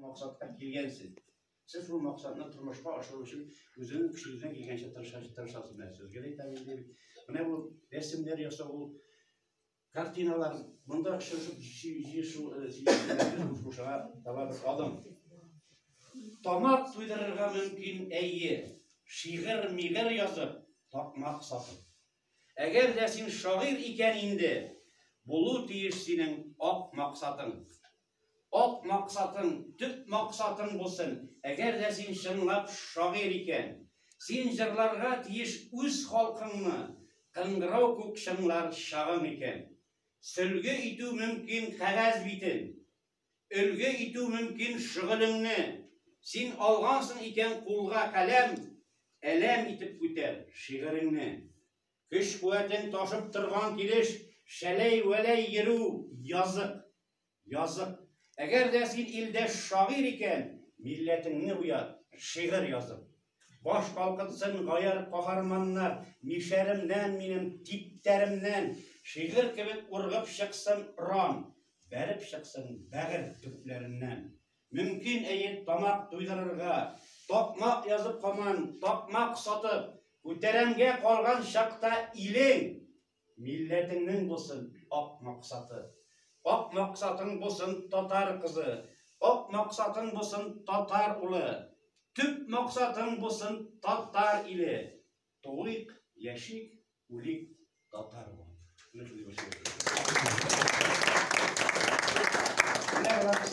максатка килгәнсез. Сез шул максатны тормышка ашыру өчен үзеңнең көчегездән килгәнчә тырышасыз. Менә сезгә дә әйтәм инде. Менә бу рәсемнәр ясау, ул картиналар, монда очрашып җыешу, шушыга таба бер адым. Тамак туйдырырга мөмкин, әйе, шигырь-мигырь язып, такмак сатып. Әгәр дә син шагыйрь икән инде, булу тиеш синең ак максатың. Ак максатың, төп максатың булсын, әгәр дә син чынлап шагыйрь икән. Син җырларга тиеш үз халкыңны, кыңгырау күк чыңлар чагың икән. Сөлге итү мөмкин кәгазь битен, Өлге итү мөмкин шөгылеңне. Син алгансың икән кулга каләм, Әләм итеп күтәр шигыреңне. Көч-куәтең ташып торган килеш, Шәләй-вәләй йөрү язык, язык. Әгәр дә син илдә шагыйрь икән, Милләтеңне уят, шигырь язып. Баш калкытсын гаярь каһарманнар, Мишәремнән минем, типтәремнән, Шигырь кебек ургып чыксын оран, Бәреп чыксын бәгырь төпләреннән. Мөмкин, әйе, тамак туйдырырга, Такмак язып һаман, такмак сатып, Күтәрәмгә калган чакта илең, Милләтеңнең булсын ак максаты. Ак максатың булсын татар кызы, Ак максатың булсын татар улы, Төп максатың булсын татар иле. Туыйк, яшик, үлик татар булып. Менә шундый бер шигырь.